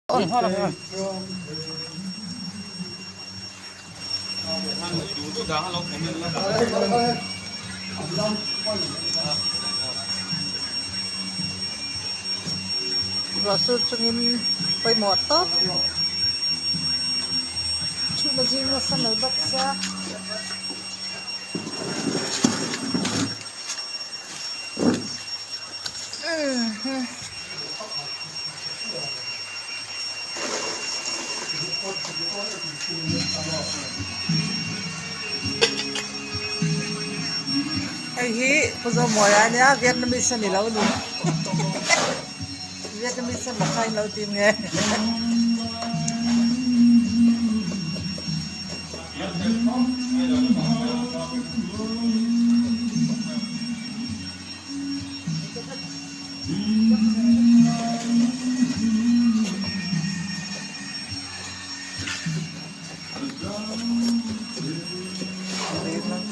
Ruah sur chungin pawimawh tawp chhun a zing nasa mai bawk sia. Hei hi Pu Zomuaia ania Vietnamese a ni lo ni Vietnamese emaw kha in lo ti nge.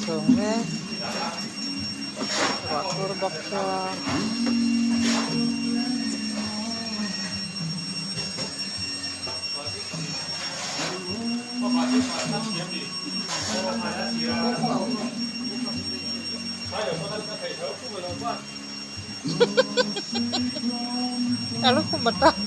Chhung mek ruah sur bawk chuan a lukhum a tang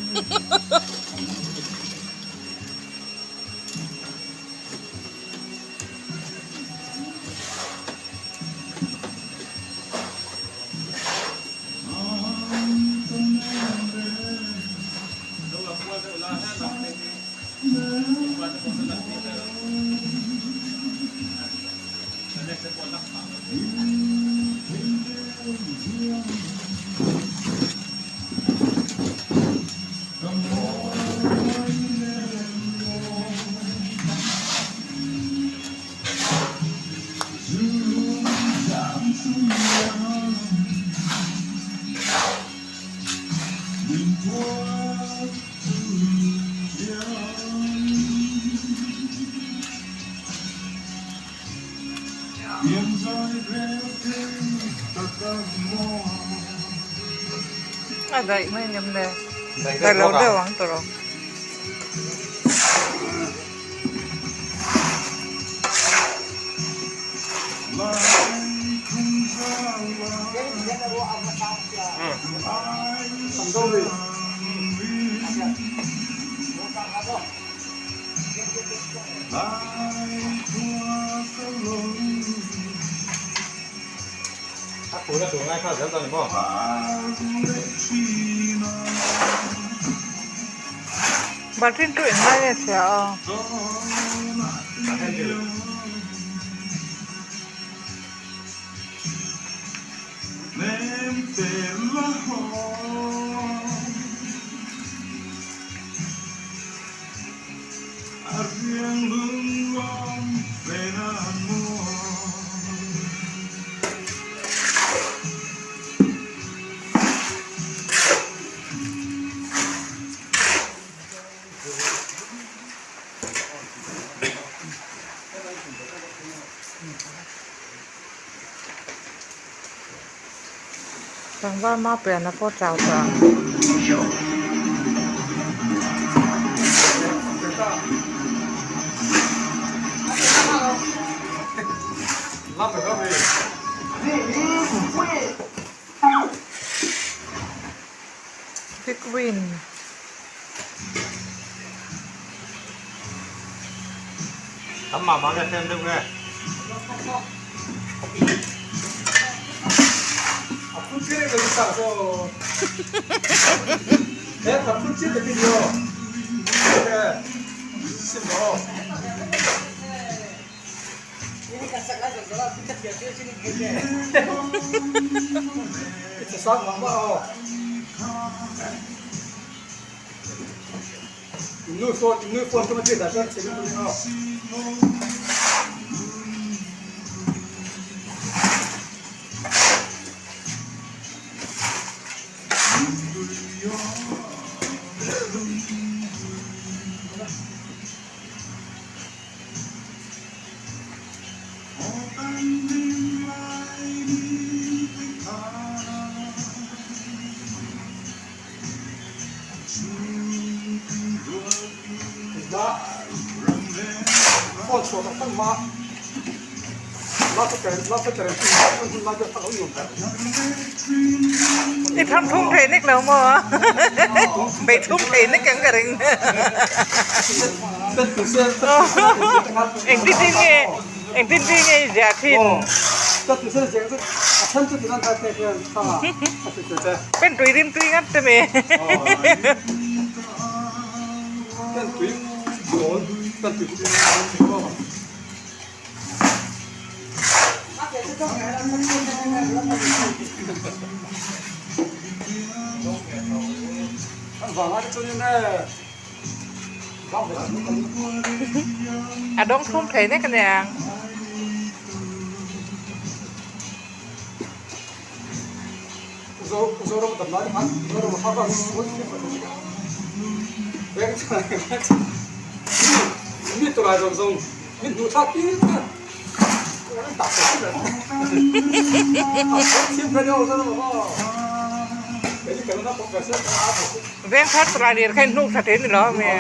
A daih mai ngem le daih lo deuh ang tawh lo. Baltin chu eng lai nge chhia a? Tlangval mau pian a pawh chau tawh ang. Big win. I tham thum thei nek lo maw? Bei thum thei nek ang ka ring. Engtin tin nge engtin tin nge i ziah thin? Pen tui rim tui ngat te mi. A dawng thum thei nek aniang. Veng thar tura lir kha in hnuk tha thei ni lo ami.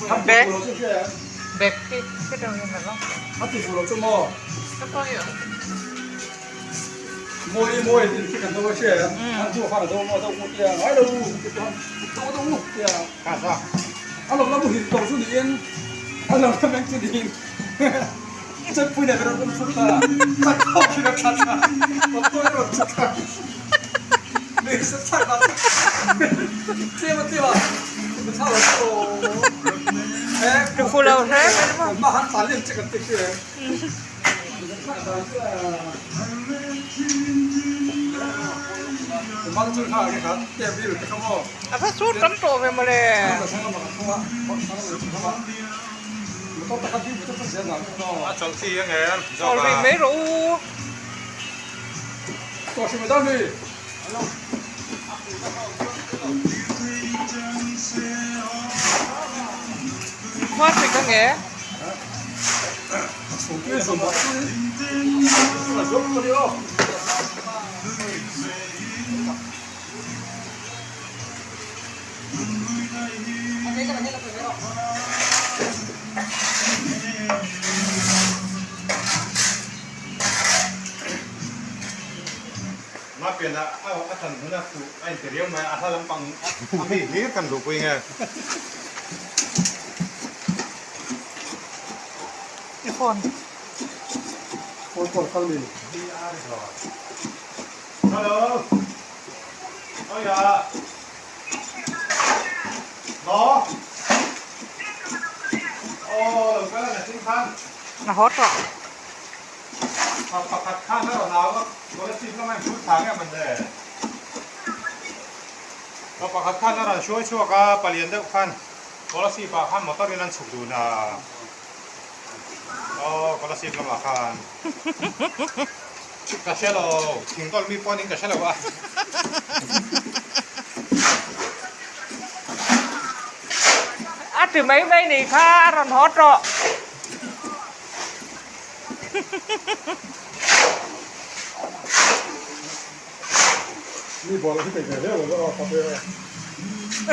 Bag bag khi khi đâu nhưng mà nó Phu lo hle mai maw. A va sur tam tawh ve mawle. Chawl rih mai rawh u. Khua sik ang e. Mah pian ah a than hun a fuh a inti riau mai a, a hla lampang a mi hlir kan duhpui nge. I phone. Hello. Oi à. Nó. Aw lo kal a na ching khan. Na haw tawh. Pakhat khan a rawn au a, scholarship lama in phur thla nge man le? Pakhat khan a rawn hruai chhuak a, palian deuh khan scholarship ah khan motor in an chhuk dun a. Aw scholarship lamah khan ka hre lo, thingkawl mi pawh niin ka hre lo a. A ti mai mai nih kha a rawn haw tawh.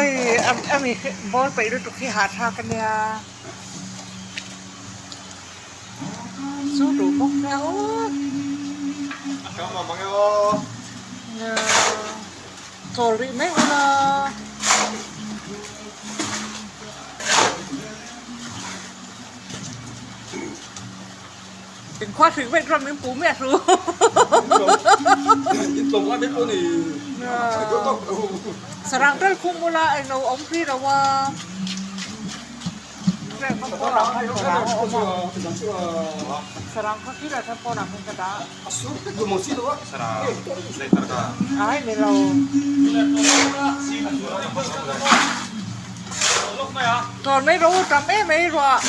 Ei a mi ball peih lutuk hi hahthlak a nia chu duh bawk nia aw chawl rih mai ula. Inkhua hrik vek ram in pu miah hru. Sarang tel khung bula englo awm hrih lo a. Sarang kha khi lah chuan pawnah khan ka dah. A hei ni lo. Tawn mai ro tam em mai ruah.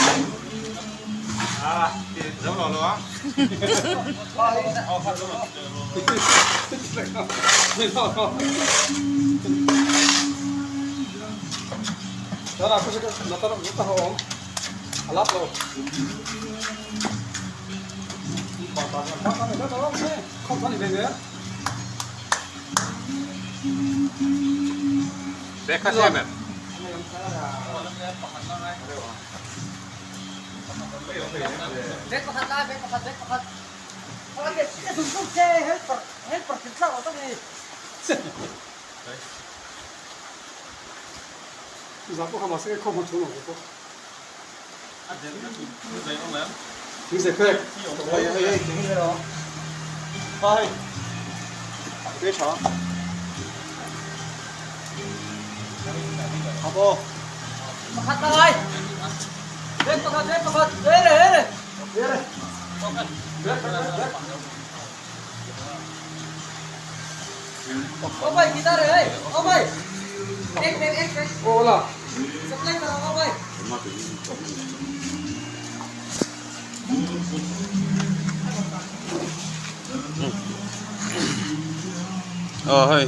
Aw hei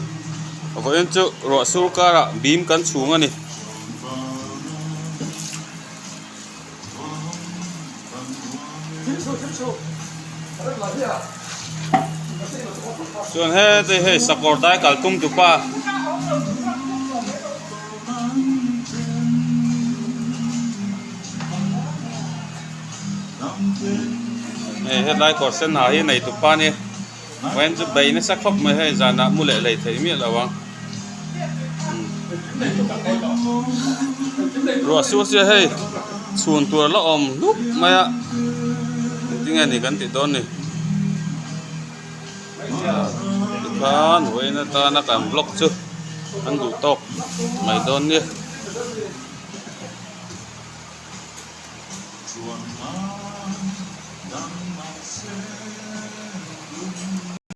vawiin chu ruah sur karah bim kan chhung a ni. Chuan heti hei sakawr dai kal tum tupa. Hei hetlai kawr sen ha hi nei tupa a ni vawiin chu bei nasa khawp mai hei zanah mu leh lei theih miah lo ang ruah sur sia hei chhun tur la awm hlup mai a engtin nge ni kan tih dawn ni tikhan vawiin atana kan vlog chu an duh tawk mai dawn nia.